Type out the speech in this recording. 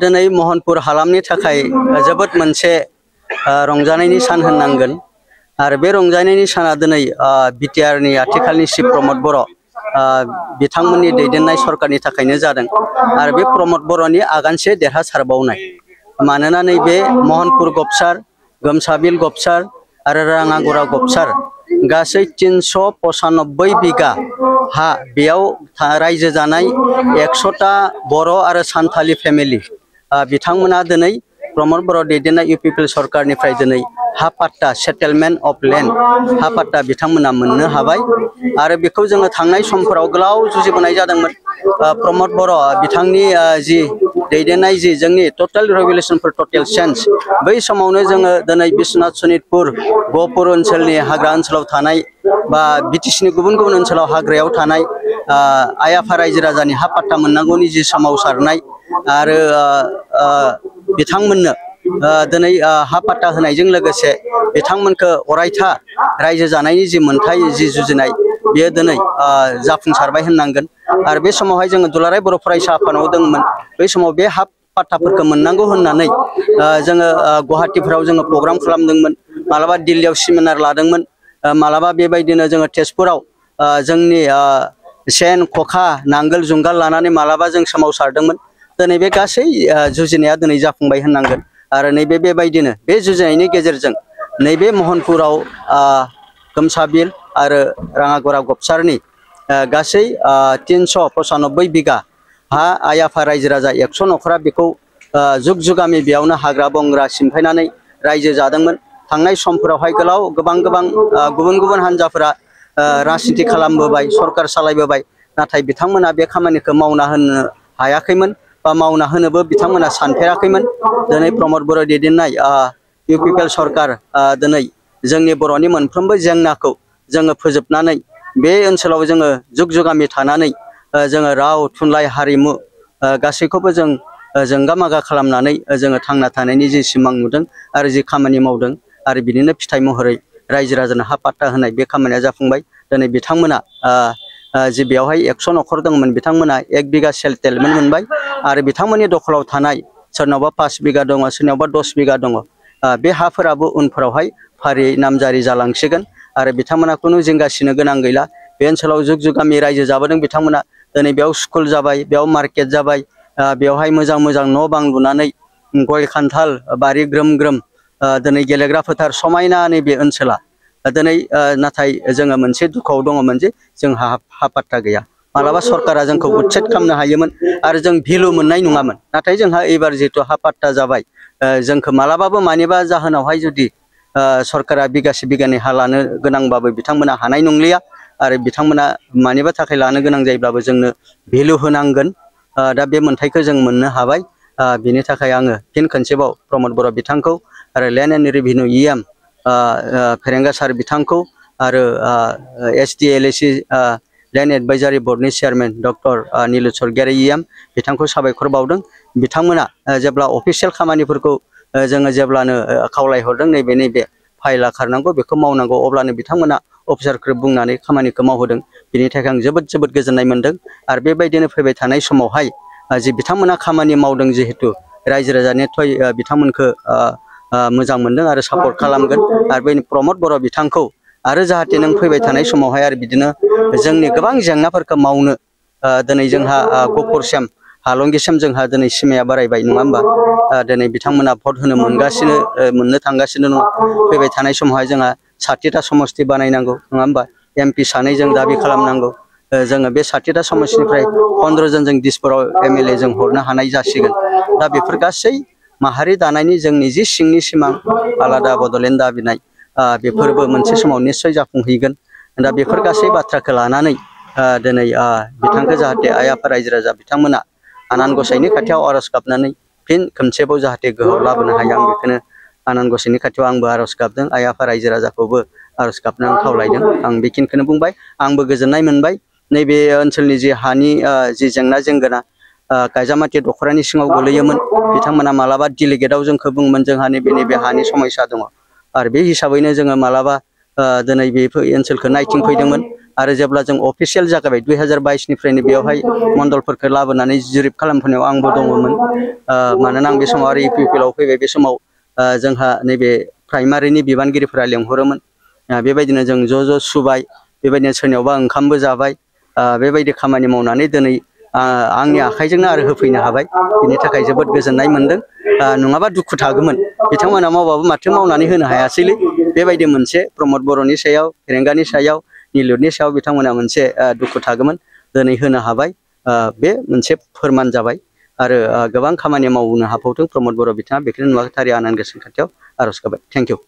दिनै महनपुर हालामनि थाखाय जोबोद मोनसे रंजानायनि सान होननांगोन आरो बे रंजानायनि साना दिनै बिटिआरनि आथिखालनि चिफ प्रमद बर' बिथांमोननि दैदेननाय सरकारनि थाखायनो जादों आरो बे प्रमद बर'नि आगानसे देरहासारबावनाय मानोना नैबे महनपुर गबसार गोमसाबिल गबसार आरो राङागुरा गबसार गासै 395 बिगा हा बेयाव रायजो जानाय 100टा बर' आरो सान्थालि फेमिलि बिथांमोना दिनै प्रमद बर' दैदेननाय इउपिपिएल सरकारनिफ्राय दिनै हा पाट्टा सेटेलमेन्ट अफ लेन्ड हा पाट्टा बिथांमोना मोननो हाबाय आरो बेखौ जोङो थांनाय समफोराव गोलाव जुजिबोनाय जादोंमोन प्रमद बर' बिथांनि जि दैदेननाय जि जोंनि टटेल रेगुलेशन फर टटेल चेन्ज बै समावनो जोङो दिनै बिश्वनाथ सनितपुर गहपुर ओनसोलनि हाग्रा ओनसोलाव थानाय बा बिटिसिनि गुबुन गुबुन ओनसोलाव हाग्रायाव थानाय आइ आफा रायजो राजानि हा पाट्टा मोननांगौनि जि सोमावसारनाय आरो बिथांमोननो दिनै हा पाट्टा होनायजों लोगोसे बिथांमोनखौ अरायथा रायजो जानायनि जि मोनथाय जि जुजिनाय बेयो दिनै जाफुंसारबाय होननांगोन आरो बे समावहाय जोङो दुलाराय बर' फरायसा आफादाव दंमोन बै समाव बे हा पाट्टाफोरखौ मोननांगौ होननानै जोङो गुवाहाटीफोराव जोङो प्रग्राम खालामदोंमोन मालाबा दिल्लीयाव सेमिनार लादोंमोन मालाबा बेबायदिनो जोङो तेजपुराव जोंनि सेन खखा नांगोल जुंगाल लानानै मालाबा जों सोमावसारदोंमोन दिनै बे गासै जुजिनाया दिनै जाफुंबाय होननांगोन आरो नैबे बेबायदिनो बे जुजिनायनि गेजेरजों नैबे महनपुराव गोमसाबिल आरो राङागुरा गबसारनि गासै 395 बिगा हा आइ आफा रायजो राजा 100 न'खरा बेखौ जुग जुगामि बेयावनो हाग्रा बंग्रा सिमफायनानै रायजो जादोंमोन थांनाय समफोरावहाय गोबां गुबुन गुबुन हान्जाफोरा राजनिति खालामबोबाय सरकार सालायबोबाय नाथाय बिथांमोना बे खामानिखौ मावना होनो हायाखैमोन बा मावना होनोबो बिथांमोना सानफेराखैमोन दिनै प्रमद बर' दैदेननाय इउपिपिएल सरकार दिनै जोंनि बर'नि मोनफ्रोमबो जेंनाखौ जोङो फोजोबनानै बे ओनसोलाव जोङो जुग जुगामि थानानै जोङो राव थुनलाइ हारिमु गासैखौबो जों जोंगा मागा खालामनानै जोङो थांना थानायनि जि सिमां नुदों आरो जि खामानि मावदों आरो बिनिनो फिथाइ महरै रायजो राजानो हा पाट्टा होनाय बे खामानिया जाफुंबाय दिनै बिथांमोना जि बेवहाय 100 न'खर दंमोन बिथांमोना 1 बिगा सेटेलमेन्ट मोनबाय आरो बिथांमोननि दखलाव थानाय सोरनावबा 5 बिगा दङ सोरनावबा 10 बिगा दङ बे हाफोराबो उनफोरावहाय फारियै नामजारि जालांसिगोन आरो बिथांमोना खुनु जिंगासिनो गोनां गैला बे ओनसोलाव जुग जुगामि रायजो जाबोदों बिथांमोना दिनै बेयाव स्कुल जाबाय बेयाव मार्केट जाबाय बेवहाय मोजां न' बां लुनानै गय खान्थाल बारि ग्रोम ग्रोम दिनै गेलेग्रा फोथार समायना नैबे ओनसोला दिनै नाथाय जोङो मोनसे दुखुआव दङमोन जे जोंहा हा पाट्टा गैया मालाबा सरकारा जोंखौ उच्चेद खालामनो हायोमोन आरो जों भेलु मोननाय नङामोन नाथाय जोंहा एबार जिहेतु हा पाट्टा जाबाय जोंखौ मालाबाबो मानिबा जाहोनावहाय जुदि सरकारा बिगासे बिगानै हा लानो गोनांबाबो बिथांमोना हानाय नंलिया आरो बिथांमोना मानिबा थाखाय लानो गोनां जायोब्लाबो जोंनो भेलु होनांगोन दा बे मोनथायखौ जों मोननो हाबाय बिनि थाखाय आङो फिन खनसेबाव प्रमद बर' बिथांखौ आरो लेन्ड एन्ड रेभिनिउ EM फेरेंगा सार बिथांखौ आरो SDLAC लेन्ड एडभाइजारि बर्डनि चेयारमेन डक्टर नीलेश्वर गेरे EM बिथांखौ साबायखर बावदों बिथांमोना जेब्ला अफिसियेल खामानिफोरखौ जोङो जेब्लानो खावलायहरदों नैबे फाइला खारनांगौ बेखौ मावनांगौ अब्लानो बिथांमोना अफिसारखौ बुंनानै खामानिखौ मावहोदों बिनि थाखाय आं जोबोद गोजोननाय मोनदों आरो बेबायदिनो फैबाय थानाय समावहाय जि बिथांमोना खामानि मावदों जिहेतु रायजो राजानि बिथांमोनखौ मोजां मोनदों आरो सापर्ट खालामगोन आरो बे प्रमद बर' बिथांखौ आरो जाहाथे नों फैबाय थानाय समावहाय आरो बिदिनो जोंनि गोबां जेंनाफोरखौ मावनो दिनै जोंहा गहपुरसिम हालंगिसिम जोंहा दिनै सिमाया बारायबाय नङा होमबा दिनै बिथांमोना भट होनो मोननो थांगासिनो दङ फैबाय थानाय समावहाय जोंहा 60टा समस्ति बानायनांगौ नङा होमबा MP सानै जों दाबि खालामनांगौ जोङो बे 60टा समस्तिनिफ्राय 15 जन जों दिसपुराव MLA जों हरनो हानाय जासिगोन दा बेफोर गासै माहारि दानायनि जोंनि जि सिंनि सिमां आलादा बड'लेण्ड दाबिनाय बेफोरबो मोनसे समाव निश्चय जाफुंहैगोन दा बेफोर गासै बाथ्राखौ लानानै दिनै बिथांखौ जाहाथे आइ आफा रायजो राजा बिथांमोना आनान गसाइनि खाथियाव आर'ज गाबनानै फिन खनसेबाव जाहाथे गोहोआव लाबोनो हायो आं बेखौनो आनान गसाइनि खाथियाव आंबो आर'ज गाबदों आइ आफा रायजो राजाखौबो आर'ज गाबनानै खावलायदों आं बेखिनिखौनो बुंबाय आंबो गोजोननाय मोनबाय नैबे ओनसोलनि जि हानि जि जेंना जेंगोना गायजामाथि दख'रानि सिङाव गोलैयोमोन बिथांमोना मालाबा डेलिगेटआव जोंखौ बुङोमोन जोंहा नैबे हानि समस्या दङ आरो बे हिसाबैनो जोङो मालाबा दिनै बेफोर ओनसोलखौ नायथिंफैदोंमोन आरो जेब्ला जों अफिसियेल जागायबाय 2022 निफ्रायनो बेवहाय मण्डलफोरखौ लाबोनानै जुरिब खालामफैनायाव आंबो दङमोन। मानोना आं बे समाव आरो इउपिपिएल आव फैबाय। बे समाव जोंहा नैबे प्राइमारिनि बिबानगिरिफोरा लेंहरोमोन। बेबायदिनो जों ज' सुबाय, बेबायदिनो सोरनियावबा ओंखामबो जाबाय। बेबायदि खामानि मावनानै दिनै आंनि आखाइजोंनो आरो होफैनो हाबाय। बेनि थाखाय जोबोद गोजोननाय मोनदों। नङाबा दुखु थागौमोन, बिथांमोना मावबाबो माथो मावनानै होनो हायासैलै, बेबायदि मोनसे प्रमद बर'नि सायाव, फेरेंगानि सायाव, निलुरनि सायाव बिथांमोना मोनसे दुखु थागौमोन। दिनै होनो हाबाय, बे मोनसे फोरमान जाबाय। आरो गोबां खामानि मावनो हाबावथों प्रमद बर' बिथाङा, बेखौनो नुवाखै थारै आनान गसाइनि खाथियाव आर'ज गाबाय। Thank you.